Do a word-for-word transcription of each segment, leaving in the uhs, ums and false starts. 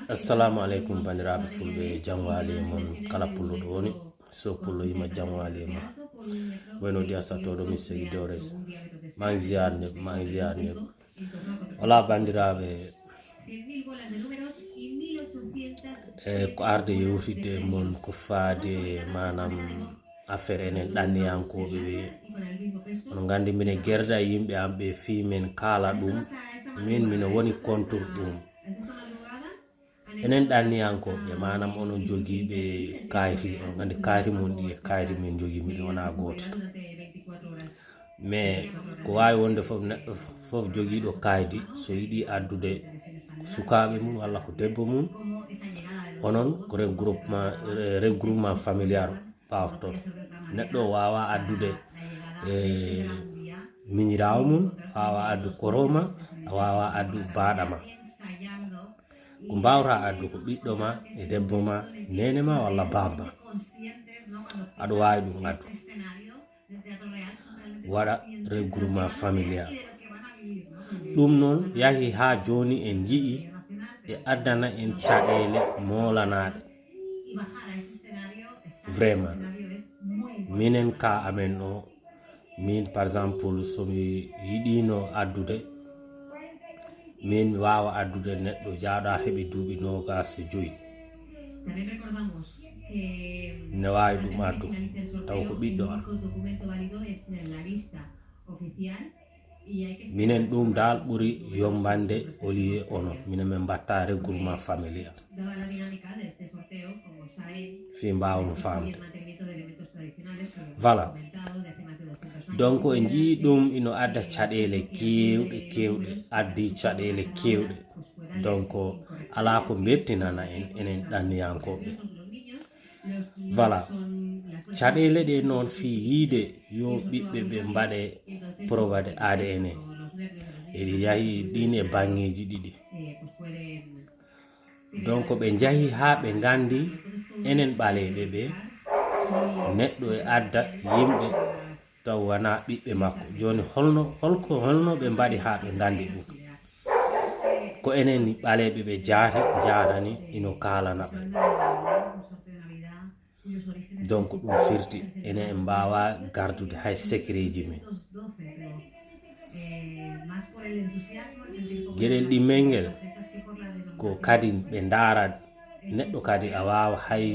Assalamu alaikum, bandiraɓe fulɓe, jam wali e mon kala pullo ɗo woni. So pullo yima, jam wali e ma. Bueno días a todos mis seguidores. Maa ngi ziar ñëpp, maa ngi ziar ñëpp. Wala bandiraɓe, e ko arde yewtidde e mon ko faade manam affaire enen ɗanniyankoɓe ɓe. Ono gandi mine gerda e yimɓe am ɓe fii men kaala ɗum, min mino woni contre ɗum. Enen ɗanniyankoɓe manam onon jogiiɓe kayiti, on gandi kayiti mon ɗi e kayiti min jogii miɗi wona goote. Mais ko wawi wonde fof neɗɗo fof jogiiɗo kaydi so yiɗi addude sukaaɓe mum walla ko debbo mum, onon ko regroupement regroupement familial pawtoto. Neɗɗo wawa addude e miñirawo mum, wawa addu koroma, wawa addu baɗama. Ko mbawta addu ko ɓiɗɗo ma e debbo ma, nene ma walla bamma. Aɗo wawi ɗum addu, waɗa regroupement familial. Ɗum noon yahi ha joni en yi'i e addana en caɗele molanaɗe. Vraiment minen ka amen o, min par exemple so mi yiɗino addude, min mi wawa addude neɗɗo jaaɗa heɓi duuɓi nogas e joyi. Ne wawi ɗum addu taw ko ɓiɗɗo am. Minen ɗum dal ɓuri yombande oliye onon, minen min mbatta regroupement familial fi mbawno famde. Voilà. Donc en jii ɗum ino adda caɗele kewɗe kewɗe, addi caɗele kewɗe. Donc ala ko mbettinana en enen ɗanniyankoɓe. Voilà. Caɗele ɗe noon fii yiide yo ɓiɓɓe ɓe mbaɗe probade A D N e eɗi yahi ɗin e bangeji ɗiɗi. Donc ɓe njahi ha ɓe gandi enen ɓaleɓe ɓe neɗɗo e adda yimɓe taw wona ɓiɓɓe makko. Joni holno holko holno ɓe mbaɗi ha ɓe gandi ɗum? Ko enen ɓaleɓe ɓe jaati jaatani ino kalana ɓe. Donc ɗum firti enen en mbawa gardude hay secretji men. Geɗel ɗimmel ngel ko kadi ɓe ndarat neɗɗo kadi a wawa hay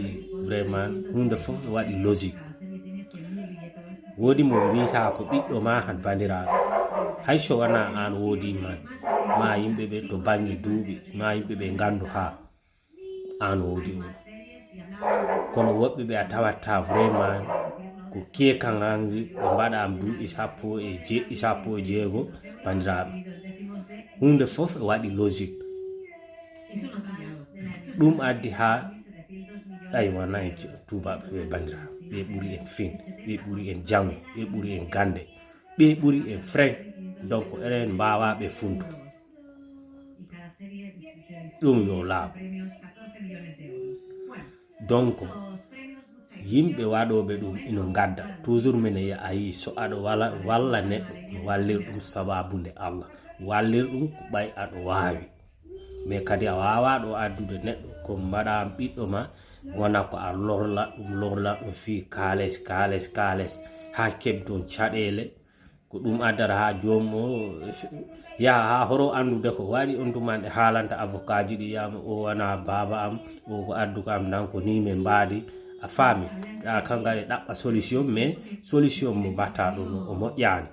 vraiment hunde fof waɗi logique. Woodi mo mbiyata ko ɓiɗɗo ma han bandiraɗo, hay so wona an woodi man ma yimɓe ɓe to bange duuɓi ma yimɓe ɓe gandu ha an woodi on. Kono woɓɓe ɓe a tawatta vraiment ko kekanrangi ɓe mbaɗa am duuɓi sappo e jeɗɗi sappo e jeego. Bandiraɓe, hunde fof e waɗi logique. Ɗum addi ha ɗay wona en tubaɓe ɓe bandiraɓe ɓe ɓuri en fin, ɓe ɓuri en jango, ɓe ɓuri en gande, ɓe ɓuri en fren. Donc enen mbawa ɓe fundu. Ɗum yo laaɓ. Donc yimɓe waɗoɓe ɗum ino gadda toujours mine yiya a yi so aɗo wala walla neɗɗo no wallir ɗum sababu nde Allah wallir ɗum ko ɓay aɗo wawi. Mais kadi a wawa ɗo addude neɗɗo ko mbaɗa am ɓiɗɗo ma wona ko a lorla ɗum lorla ɗum fi kales kales kales ha kebdon caɗele. Ko ɗum addata ha joom o yaha ha horo andude ko waɗi on tuman ɗe haalanta avocat ji ɗi yama o wona baaba am o ko addu ko am nan ko ni min mbaadi. A faami? A kangare ɗaɓɓa solution mais solution mo mbatta ɗum o moƴƴani.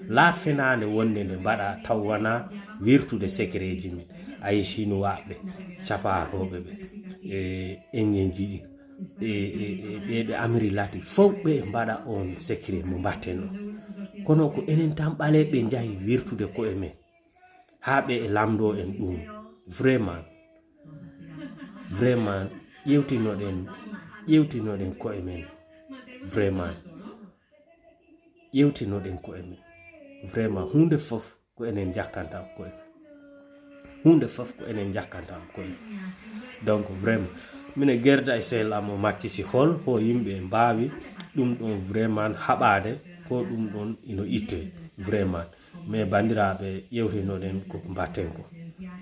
Laat fenande wonde nde mbaɗa taw wona wirtude secret ji men. Ayi sinuwaɓe sapatoɓe ɓe e engenji ɗi e ɓe ɓe amiri lati fof ɓe mbaɗa on secret mo mbatten o. Kono ko enen tan ɓaleɓe njahi wirtude koye men ha ɓe e lamdo en ɗum. Vraiment vraiment ƴewtinoɗen ƴewtinoɗen koye men. Vraiment ƴewtinoɗen koye men. Vraiment hunde fof ko enen jakkanta koye hunde fof ko enen jakkanta koye. Donc vraiment mine gerda e sehlam o makki si hol ho yimɓe mbawi ɗum ɗon vraiment haɓade ko ɗum ɗon ino itte. Vraiment mais bandiraɓe ƴewtinoɗen ko mbatten ko.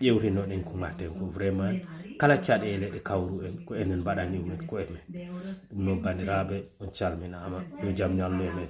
Ƴewtinoɗen ko mbaɗten ko vraiment kala caɗeele ɗe kawru en ko enen mbaɗani men ko e men. Ɗum noon banndiraaɓe, on calminaama, yo jam ñallu e men.